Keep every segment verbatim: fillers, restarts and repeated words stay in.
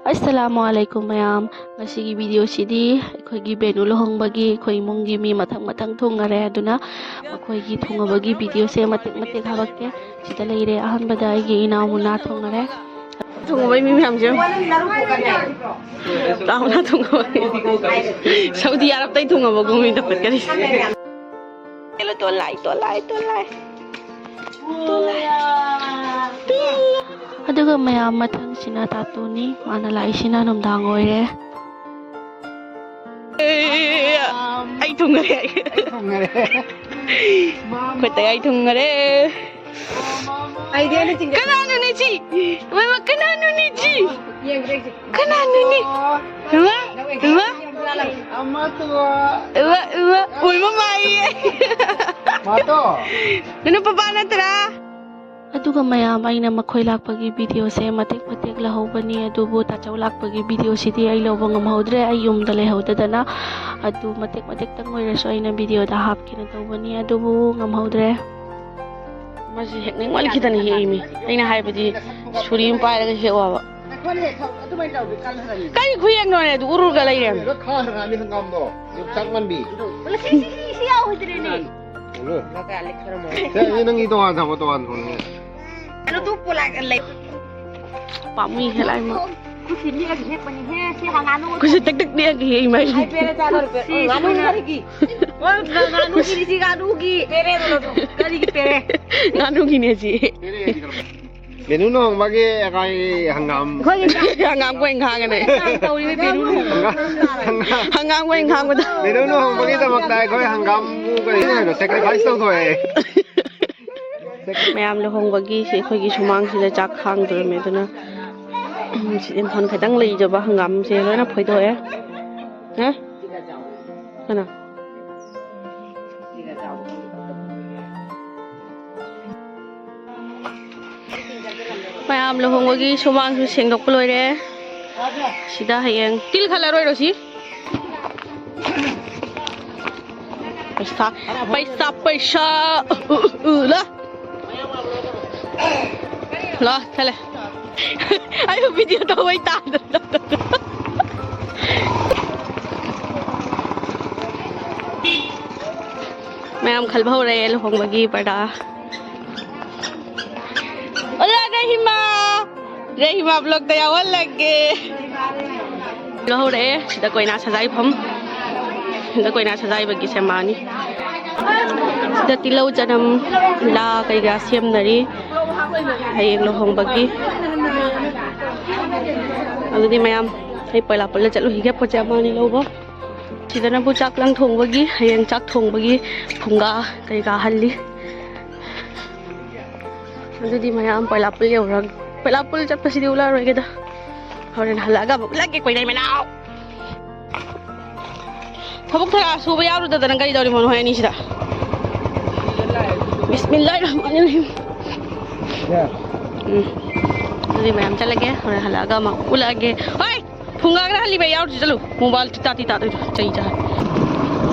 ꯑꯁꯂꯥꯃꯨ ꯑꯂꯥꯏꯀꯨꯝ ꯃꯌꯥꯝ꯫ ꯉꯁꯤꯒꯤ ꯚꯤꯗꯤꯑꯣꯁꯤꯗꯤ ꯑꯩꯈꯣꯏꯒꯤ ꯕꯦꯅꯨ ꯂꯨꯍꯣꯡꯕꯒꯤ ꯑꯩꯈꯣꯏ ꯏꯃꯨꯡꯒꯤ ꯃꯤ ꯃꯊꯪ ꯃꯊꯪ ꯊꯨꯡꯉꯔꯦ꯫ ꯑꯗꯨꯅ ꯃꯈꯣꯏꯒꯤ ꯊꯨꯡꯉꯕꯒꯤ ꯚꯤꯗꯤꯑꯣꯁꯦ ꯃꯇꯦꯛ ꯃꯇꯦꯛ ꯍꯥꯄꯛꯀꯦ꯫ ꯁꯤꯗ ꯂꯩꯔꯦ꯫ ꯑꯍꯥꯟꯕꯗ ꯑꯩꯒꯤ ꯏꯅꯥꯎ ꯃꯨꯅꯥ ꯊꯣꯡꯉꯔꯦ꯫ ꯊꯨꯡꯉꯕꯩ ꯃꯤ ꯃꯌꯥꯝꯁꯦ ꯌꯦꯡꯉꯨ꯫ ꯏꯅꯥꯎ ꯃꯨꯅꯥ ꯊꯨꯡꯉꯕ꯫ ꯁꯥꯎꯗꯤ ꯑꯔꯕꯇꯩ ꯊꯨꯡꯉꯕꯒꯨꯝ ꯃꯤ ꯇꯧꯈꯠꯀꯅꯤ꯫ ꯇꯣꯂꯥꯏ, ꯇꯣꯂꯥꯏ, ꯇꯣꯂꯥꯏ꯫ ꯑꯗꯨꯒ ꯃꯌꯥꯝ ꯃꯊꯪꯁꯤꯅ ꯇꯥꯇꯨꯅꯤ꯫ ꯃꯥꯅ ꯂꯥꯛꯏꯁꯤꯅ ꯅꯨꯡꯗꯥꯡ ꯑꯣꯏꯔꯦ꯫ ꯑꯩ ꯊꯨꯡꯉꯔꯦ꯫ ꯑꯩ ꯊꯨꯡꯉꯔꯦ꯫ ꯑꯩꯈꯣꯏ ꯇꯌꯥꯏ ꯊꯨꯡꯉꯔꯦ꯫ ꯑꯩꯗꯤ ꯑꯩꯅ ꯆꯤꯡꯒꯠ- ꯀꯅꯥꯅꯣꯅꯦ ꯁꯤ? ꯃꯃꯥ, ꯀꯅꯥꯅꯣꯅꯦ ꯁꯤ? ꯌꯦꯡꯕ꯭ꯔꯥ ꯌꯦꯡꯁꯤ꯫ ꯀꯅꯥꯅꯣꯅꯦ? ꯏꯃꯥ, ꯏꯃꯥ꯫ ꯑꯃ ꯇꯨ꯫ ꯏꯃꯥ, ꯏꯃꯥ꯫ ꯑꯣꯏꯕ ꯃꯥꯜꯂꯤꯌꯦ꯫ ꯃꯥꯇꯣ꯫ ꯅꯅꯨ ꯄꯄꯥ ꯅꯠꯇ꯭ꯔꯥ? ꯑꯗꯨꯒ ꯃꯌꯥꯝ, ꯑꯩꯅ ꯃꯈꯣꯏ ꯂꯥꯛꯄꯒꯤ ꯚꯤꯗꯤꯑꯣꯁꯦ ꯃꯇꯦꯛ ꯃꯇꯦꯛ ꯂꯧꯍꯧꯕꯅꯤ, ꯑꯗꯨꯕꯨ ꯇꯥꯆꯧ ꯂꯥꯛꯄꯒꯤ ꯚꯤꯗꯤꯑꯣꯁꯤꯗꯤ ꯑꯩ ꯂꯧꯕ ꯉꯝꯍꯧꯗ꯭ꯔꯦ, ꯑꯩ ꯌꯨꯝꯗ ꯂꯩꯍꯧꯗꯗꯅ꯫ ꯑꯗꯨ ꯃꯇꯦꯛ ꯃꯇꯦꯛꯇꯪ ꯑꯣꯏꯔꯁꯨ ꯑꯩꯅ ꯚꯤꯗꯤꯑꯣꯗ ꯍꯥꯞꯀꯦꯅ ꯇꯧꯕꯅꯤ, ꯑꯗꯨꯕꯨ ꯉꯝꯍꯧꯗ꯭ꯔꯦ꯫ ꯃꯁꯤ ꯍꯦꯛꯅꯤꯡꯃꯟꯈꯤꯗꯅ ꯍꯦꯛꯏꯃꯤ꯫ ꯑꯩꯅ ꯍꯥꯏꯕꯗꯤ ꯁꯨꯔꯤ ꯑꯃ ꯄꯥꯏꯔꯒ ꯍꯦꯛꯑꯣꯕ꯫ ꯀꯔꯤ ꯈꯨꯌꯦꯛꯅꯣꯅꯦ ꯑꯗꯨ ꯎꯔꯨꯔꯒ ꯂꯩꯔꯦ꯫ ꯈꯥ ꯍꯪꯒꯥꯝꯅꯤ ꯍꯪꯒꯥꯝꯗꯣ꯫ ꯌꯣꯡꯆꯥꯛ ꯃꯥꯟꯕꯤ꯫ ꯁꯤ, ꯁꯤ, ꯁꯤ, ꯁꯤ ꯌꯥꯎꯗ꯭ꯔꯦꯅꯦ꯫ ꯎꯝ꯫ ꯁꯦ, ꯁꯤ ꯅꯪꯒꯤ ꯇꯣꯉꯥꯟ ꯊꯝꯃꯣ, ꯇꯣꯉꯥꯟ ꯊꯝꯃꯣ꯫ ꯑꯗꯨ ꯄꯣꯂꯥꯛ ꯂꯩ꯫ ꯄꯥꯝꯃꯨꯏ ꯍꯦ ꯂꯥꯏꯃ꯫ ꯈꯨꯠꯁꯤ ꯅꯦꯛꯑꯒ ꯍꯦꯛꯄꯅꯤꯍꯦ, ꯁꯤ ꯍꯪꯉꯥꯅꯨ꯫ ꯈꯨꯠꯁꯤ ꯇꯛ ꯇꯛ ꯅꯦꯛꯑꯒ ꯍꯦꯛꯏꯃꯥꯏ꯫ ꯍꯥꯏ, ꯄꯦꯔꯦ ꯆꯥꯔꯣ꯫ ꯁꯤ ꯉꯥꯅꯨ ꯁꯨꯃꯥꯏꯅ꯫ ꯀꯔꯤꯒꯤ? ꯑꯣ, ꯉꯥ-, ꯉꯥꯅꯨꯒꯤꯅꯤ ꯁꯤ, ꯉꯥꯅꯨꯒꯤ꯫ ꯄꯦꯔꯦ ꯑꯗꯣ꯫ ꯀꯔꯤꯒꯤ ꯄꯦꯔꯦ? ꯉꯥꯅꯨꯒꯤꯅꯦ ꯁꯤ꯫ ꯕꯦꯅꯨ ꯂꯨꯍꯣꯡꯕꯒꯤ ꯑꯩꯈꯣꯏ ꯍꯪꯒꯥꯝ꯫ ꯑꯩꯈꯣꯏꯒꯤ ꯍꯪꯒꯥꯝ ꯀꯣꯏ ꯈꯥꯡꯒꯅꯦ꯫ ꯇꯧꯔꯤꯕ ꯕꯦꯅꯨ ꯂꯨꯍꯣꯡꯕ꯫ ꯍꯪꯒꯥꯝ ꯀꯣꯏ ꯈꯥꯡꯕꯗ꯫ ꯕꯦꯅꯨ ꯂꯨꯍꯣꯡꯕꯒꯤꯗꯃꯛꯇ ꯑꯩꯈꯣꯏ ꯍꯪꯒꯥꯝ ꯀꯔꯤ ꯍꯥꯏꯅꯣ? Sacrifice ꯇꯧꯊꯣꯛꯑꯦ꯫ ꯃꯌꯥꯝ ꯂꯨꯍꯣꯡꯕꯒꯤ ꯁꯤ ꯑꯩꯈꯣꯏꯒꯤ ꯁꯨꯃꯥꯡꯁꯤꯗ ꯆꯥꯛ ꯈꯥꯡꯗꯣꯔꯝꯃꯦ, ꯑꯗꯨꯅ, ꯎꯝ, ꯁꯤ ꯏꯪꯈꯣꯜ ꯈꯤꯇꯪ ꯂꯩꯖꯕ ꯍꯪꯒꯥꯝꯁꯦ ꯂꯣꯏꯅ ꯐꯣꯏꯗꯣꯛꯑꯦ꯫ ꯍꯥ? ꯀꯅꯥ? ꯃꯌꯥꯝ ꯂꯨꯍꯣꯡꯕꯒꯤ ꯁꯨꯃꯥꯡꯁꯨ ꯁꯦꯡꯗꯣꯛꯄ ꯂꯣꯏꯔꯦ꯫ ꯁꯤꯗ ꯍꯌꯦꯡ ꯇꯤꯜ ꯈꯜꯂꯔꯣꯏꯔꯣ ꯁꯤ? ꯄꯩꯁꯥ, ꯄꯩꯁꯥ, ꯄꯩꯁꯥ꯫ ꯎ, ꯎ, ꯎ, ꯂꯥ꯫ ꯂꯥ, ꯈꯜꯂꯦ꯫ ꯑꯩꯕꯨ ꯚꯤꯗꯤꯑꯣ ꯇꯧꯕꯩ ꯇꯥꯗꯅ꯫ ꯃꯌꯥꯝ ꯈꯜꯕ ꯍꯧꯔꯦ ꯂꯨꯍꯣꯡꯕꯒꯤ ꯄꯔꯗꯥ꯫ ꯑꯣꯖꯥ ꯔꯍꯤꯃꯥ! ꯔꯍꯤꯃꯥ ꯕ꯭ꯂꯣꯛꯇ ꯌꯥꯎꯍꯜꯂꯒꯦ꯫ ꯂꯧꯍꯧꯔꯛꯑꯦ꯫ ꯁꯤꯗ ꯀꯣꯏꯅꯥ ꯁꯖꯥꯏꯐꯝ꯫ ꯁꯤꯗ ꯀꯣꯏꯅꯥ ꯁꯖꯥꯏꯕꯒꯤ ꯁꯦꯝꯃꯛꯑꯅꯤ꯫ ꯁꯤꯗ ꯇꯤꯜꯍꯧ ꯆꯅꯝ ꯂꯥ ꯀꯩꯀꯥ ꯁꯦꯝꯅꯔꯤ꯫ ꯍꯌꯦꯡ ꯂꯨꯍꯣꯡꯕꯒꯤ꯫ ꯑꯗꯨꯗꯤ ꯃꯌꯥꯝ ꯑꯩ ꯄꯣꯏꯂꯥ ꯄꯨꯜꯂ ꯆꯠꯂꯨꯈꯤꯒꯦ ꯄꯣꯠ ꯆꯩ ꯑꯃ ꯑꯅꯤ ꯂꯧꯕ꯫ ꯁꯤꯗꯅꯕꯨ ꯆꯥꯛ ꯂꯪ ꯊꯣꯡꯕꯒꯤ, ꯍꯌꯦꯡ ꯆꯥꯛ ꯊꯣꯡꯕꯒꯤ ꯐꯨꯡꯒꯥ ꯀꯩꯀꯥ ꯍꯜꯂꯤ꯫ ꯑꯗꯨꯗꯤ ꯃꯌꯥꯝ ꯄꯣꯏꯂꯥ ꯄꯨꯜ ꯌꯧꯔꯒ, ꯄꯣꯏꯂꯥ ꯄꯨꯜ ꯆꯠꯄꯁꯤꯗꯤ ꯎꯠꯂꯛꯑꯔꯣꯏꯒꯦꯗ꯫ ꯍꯣꯔꯦꯟ ꯍꯜꯂꯛꯑꯒ ꯑꯃꯨꯛ ꯎꯠꯂꯛꯀꯦ ꯀꯣꯏꯅꯥꯏ ꯃꯅꯥꯎ꯫ ꯊꯕꯛ ꯊꯔꯥ ꯁꯨꯕ ꯌꯥꯎꯔꯨꯗꯗꯅ ꯀꯔꯤ ꯇꯧꯔꯤꯃꯣ ꯅꯈꯣꯏ ꯑꯅꯤꯁꯤꯗ? ꯕꯤꯁꯃꯤꯜꯂꯥꯍꯤꯔ ꯔꯍꯃꯥꯅꯤꯔ ꯔꯍꯤꯝ꯫ ꯎꯝ꯫ ꯑꯗꯨꯗꯤ ꯃꯌꯥꯝ ꯆꯠꯂꯒꯦ꯫ ꯍꯣꯔꯦꯟ ꯍꯜꯂꯛꯑꯒ ꯑꯃꯨꯛ ꯎꯠꯂꯛꯑꯒꯦ꯫ ꯍꯣꯏ! ꯐꯨꯡꯒꯥꯒ ꯈꯔ ꯍꯜꯂꯤꯕ ꯌꯥꯎꯔꯨꯁꯤ ꯆꯠꯂꯨ꯫ ꯃꯣꯕꯥꯏꯜ ꯇꯤꯇꯥ ꯇꯤꯇꯥ ꯇꯧꯔꯤꯗꯣ ꯆꯩ ꯆꯥꯔꯦ꯫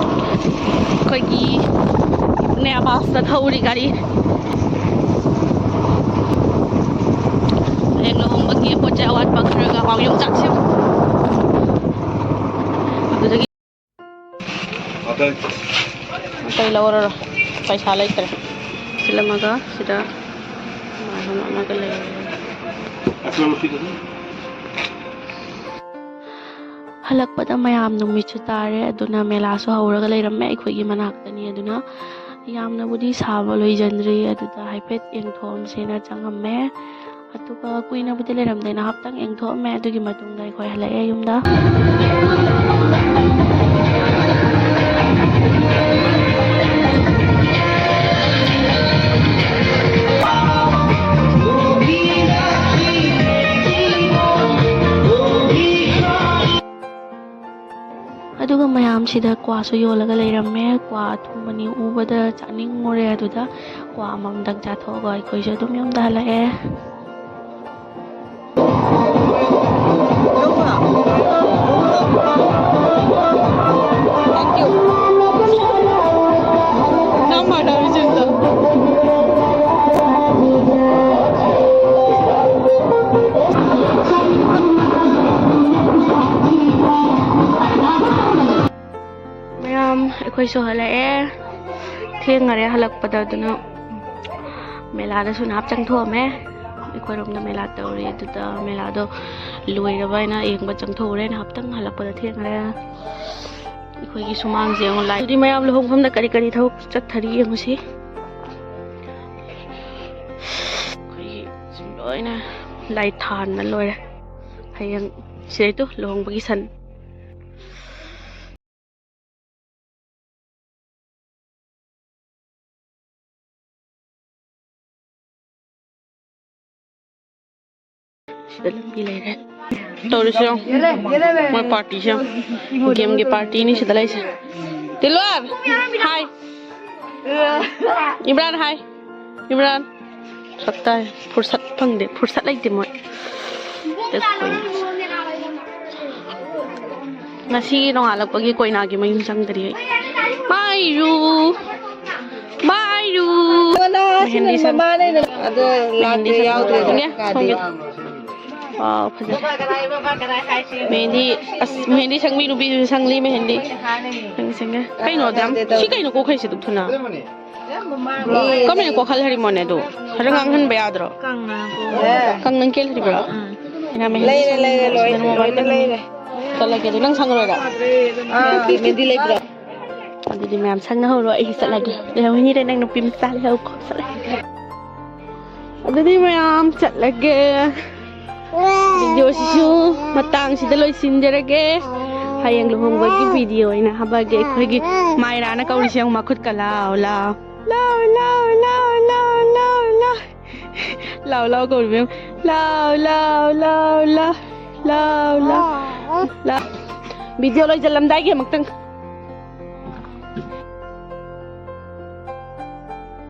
ꯑꯩꯈꯣꯏꯒꯤ ꯏꯅꯦ ꯑꯕꯥꯁꯅ ꯊꯧꯔꯤ ꯒꯥꯔꯤ꯫ ꯍꯌꯦꯡ ꯂꯨꯍꯣꯡꯕꯒꯤ ꯄꯣꯠ ꯆꯩ ꯑꯋꯥꯠꯄ ꯈꯔꯒ ꯋꯥꯡ ꯌꯣꯡꯆꯥꯛꯁꯦ꯫ ꯑꯗꯨꯗꯒꯤ ꯑꯇꯩ ꯂꯧꯔꯔꯣꯏ, ꯄꯩꯁꯥ ꯂꯩꯇ꯭ꯔꯦ꯫ ꯁꯤꯜꯂꯝꯃꯒ ꯁꯤꯗ ꯃꯥꯏꯍꯣꯟ ꯑꯃꯒ ꯂꯩꯔꯦ꯫ ꯍꯜꯂꯛꯄꯗ ꯃꯌꯥꯝ ꯅꯨꯃꯤꯠꯁꯨ ꯇꯥꯔꯦ, ꯑꯗꯨꯅ ꯃꯦꯂꯥꯁꯨ ꯍꯧꯔꯒ ꯂꯩꯔꯝꯃꯦ ꯑꯩꯈꯣꯏꯒꯤ ꯃꯅꯥꯛꯇꯅꯤ꯫ ꯑꯗꯨꯅ ꯌꯥꯝꯅꯕꯨꯗꯤ ꯁꯥꯕ ꯂꯣꯏꯖꯟꯗ꯭ꯔꯤ, ꯑꯗꯨꯗ ꯍꯥꯏꯐꯦꯠ ꯌꯦꯡꯊꯣꯛꯑꯝꯁꯦꯅ ꯆꯪꯉꯝꯃꯦ꯫ ꯑꯗꯨꯒ ꯀꯨꯏꯅꯕꯨꯗꯤ ꯂꯩꯔꯝꯗꯦ, ꯉꯥꯏꯍꯥꯛꯇꯪ ꯌꯦꯡꯊꯣꯛꯑꯝꯃꯦ꯫ ꯑꯗꯨꯒꯤ ꯃꯇꯨꯡꯗ ꯑꯩꯈꯣꯏ ꯍꯜꯂꯛꯑꯦ ꯌꯨꯝꯗ꯫ ꯑꯗꯨꯒ ꯃꯌꯥꯝꯁꯤꯗ ꯀ꯭ꯋꯥꯁꯨ ꯌꯣꯜꯂꯒ ꯂꯩꯔꯝꯃꯦ꯫ ꯀ꯭ꯋꯥ ꯑꯊꯨꯝꯕꯅꯤ ꯎꯕꯗ ꯆꯥꯅꯤꯡꯉꯨꯔꯦ꯫ ꯑꯗꯨꯗ ꯀ꯭ꯋꯥ ꯑꯃꯃꯝꯗꯪ ꯆꯥꯊꯣꯛꯑꯒ ꯑꯩꯈꯣꯏꯁꯨ ꯑꯗꯨꯝ ꯌꯨꯝꯗ ꯍꯜꯂꯛꯑꯦ꯫ ꯑꯩꯈꯣꯏꯁꯨ ꯍꯜꯂꯛꯑꯦ꯫ ꯊꯦꯡꯉꯔꯦ ꯍꯜꯂꯛꯄꯗ, ꯑꯗꯨꯅ ꯃꯦꯂꯥꯗꯁꯨ ꯅꯍꯥꯛ ꯆꯪꯊꯣꯛꯑꯝꯃꯦ꯫ ꯑꯩꯈꯣꯏꯔꯣꯝꯗ ꯃꯦꯂꯥ ꯇꯧꯔꯤ, ꯑꯗꯨꯗ ꯃꯦꯂꯥꯗꯣ ꯂꯣꯏꯔꯕ ꯍꯥꯏꯅ ꯌꯦꯡꯕ ꯆꯪꯊꯣꯛꯎꯔꯦ꯫ ꯅꯍꯥꯛꯇꯪ ꯍꯜꯂꯛꯄꯗ ꯊꯦꯡꯉꯔꯦ꯫ ꯑꯩꯈꯣꯏꯒꯤ ꯁꯨꯃꯥꯡꯁꯦ ꯌꯦꯡꯉꯨ, ꯂꯥꯏ꯫ ꯑꯗꯨꯗꯤ ꯃꯌꯥꯝ ꯂꯨꯍꯣꯡꯐꯝꯗ ꯀꯔꯤ ꯀꯔꯤ ꯊꯕꯛ ꯆꯠꯊꯔꯤ ꯌꯦꯡꯉꯨꯁꯤ꯫ ꯑꯩꯈꯣꯏꯒꯤ ꯁꯨꯝ ꯂꯣꯏꯅ ꯂꯥꯏ ꯊꯥꯟꯅ ꯂꯣꯏꯔꯦ꯫ ꯍꯌꯦꯡ ꯁꯤꯗꯩꯗꯣ ꯂꯨꯍꯣꯡꯕꯒꯤ ꯁꯟ꯫ ꯁꯤꯗ ꯂꯝꯕꯤ ꯂꯩꯔꯦ꯫ ꯇꯧꯔꯤꯁꯤ ꯌꯦꯡꯉꯨ꯫ ꯃꯣꯏ ꯄꯥꯔꯇꯤꯁꯤ ꯌꯦꯡꯉꯨ꯫ ꯒꯦꯝꯒꯤ ꯄꯥꯔꯇꯤꯅꯤ ꯁꯤꯗ ꯂꯩꯁꯦ꯫ ꯇꯤꯂꯣꯔ! ꯍꯥꯏ! ꯏꯝꯔꯥꯟ ꯍꯥꯏ! ꯏꯝꯔꯥꯟ! ꯁꯛꯇꯥꯏ꯫ ꯐꯨꯔꯁꯠ ꯐꯪꯗꯦ, ꯐꯨꯔꯁꯠ ꯂꯩꯇꯦ ꯃꯣꯏ꯫ ꯉꯁꯤ ꯅꯣꯡꯉꯥꯜꯂꯛꯄꯒꯤ ꯀꯣꯏꯅꯥꯒꯤ ꯃꯌꯨꯝ ꯆꯪꯗ꯭ꯔꯤ ꯑꯩ꯫ ꯃꯥꯏꯔꯨ! ꯃꯥꯏꯔꯨ! ꯃꯦꯍꯦꯟꯗꯤ ꯁꯪ-, ꯑꯗꯣ ꯃꯦꯍꯦꯟꯗꯤ ꯂꯥꯛꯇ꯭ꯔꯦ, ꯁꯪ-, ꯌꯥꯎꯗ꯭ꯔꯦ꯫ ꯏꯅꯦ, ꯁꯣꯝꯒꯤ꯫ ꯋꯥꯎ, ꯐꯖꯩ꯫ ꯃꯦꯍꯦꯟꯗꯤ, ꯑꯁ, ꯃꯦꯍꯦꯟꯗꯤ ꯁꯪꯕꯤ ꯅꯨꯄꯤꯁꯨ ꯁꯪꯂꯤ ꯃꯦꯍꯦꯟꯗꯤ꯫ ꯁꯪꯉꯦ, ꯁꯪꯉꯦ꯫ ꯀꯩꯅꯣ ꯑꯗꯨꯌꯥꯝ, ꯁꯤ ꯀꯩꯅꯣ ꯀꯣꯛꯈꯩꯁꯦ ꯑꯗꯨꯛ ꯊꯨꯅ? ꯀꯃꯥꯏꯅ ꯀꯣꯛꯍꯜꯂꯤꯃꯣꯅꯦ ꯑꯗꯨ? ꯈꯔ ꯉꯥꯡꯍꯟꯕ ꯌꯥꯗ꯭ꯔꯣ? ꯀꯪꯅ ꯀꯣꯛꯍꯜꯂꯤ꯫ ꯀꯪꯅ ꯀꯦꯜꯂꯤꯕ꯭ꯔꯣ? ꯎꯝ꯫ ꯂꯩꯔꯦ, ꯂꯩꯔꯦ, ꯂꯣꯏ-, ꯂꯣꯏꯅ ꯂꯩꯔꯦ꯫ ꯆꯠꯂꯒꯦ ꯑꯗꯨ꯫ ꯅꯪ ꯁꯪꯉꯔꯣꯏꯗ꯭ꯔꯥ? ꯑꯥ, ꯃꯦꯍꯦꯟꯗꯤ ꯂꯩꯕ꯭ꯔꯣ? ꯑꯗꯨꯗꯤ ꯃꯌꯥꯝ ꯁꯪꯅꯍꯧꯔꯣ, ꯑꯩ ꯆꯠꯂꯒꯦ꯫ ꯂꯩꯍꯧꯅꯤꯗ ꯅꯪ ꯅꯨꯄꯤ ꯃꯆꯥ ꯂꯩꯍꯧꯀꯣ꯫ ꯆꯠꯂꯒꯦ꯫ ꯑꯗꯨꯗꯤ ꯃꯌꯥꯝ ꯆꯠꯂꯒꯦ꯫ ꯚꯤꯗꯤꯑꯣꯁꯤꯁꯨ ꯃꯇꯥꯡꯁꯤꯗ ꯂꯣꯏꯁꯤꯟꯖꯔꯒꯦ꯫ ꯍꯌꯦꯡ ꯂꯨꯍꯣꯡꯕꯒꯤ ꯚꯤꯗꯤꯑꯣ ꯑꯣꯏꯅ ꯍꯥꯞꯄꯛꯑꯒꯦ꯫ ꯑꯩꯈꯣꯏꯒꯤ ꯃꯥꯏꯔꯥꯅ ꯀꯧꯔꯤꯁꯦ ꯌꯦꯡꯉꯨ, ꯃꯈꯨꯠꯀ ꯂꯥꯎ ꯂꯥꯎ꯫ ꯂꯥꯎ, ꯂꯥꯎ, ꯂꯥꯎ, ꯂꯥꯎ, ꯂꯥꯎ, ꯂꯥꯎ꯫ ꯂꯥꯎ, ꯂꯥꯎ ꯀꯧꯔꯤꯕ ꯌꯦꯡꯉꯨ꯫ ꯂꯥꯎ, ꯂꯥꯎ, ꯂꯥꯎ, ꯂꯥꯎ, ꯂꯥꯎ, ꯂꯥꯎ꯫ ꯂꯥꯎ꯫ ꯚꯤꯗꯤꯑꯣ ꯂꯣꯏꯁꯤꯜꯂꯝꯗꯥꯏꯒꯤ ꯑꯃꯨꯛꯇꯪ꯫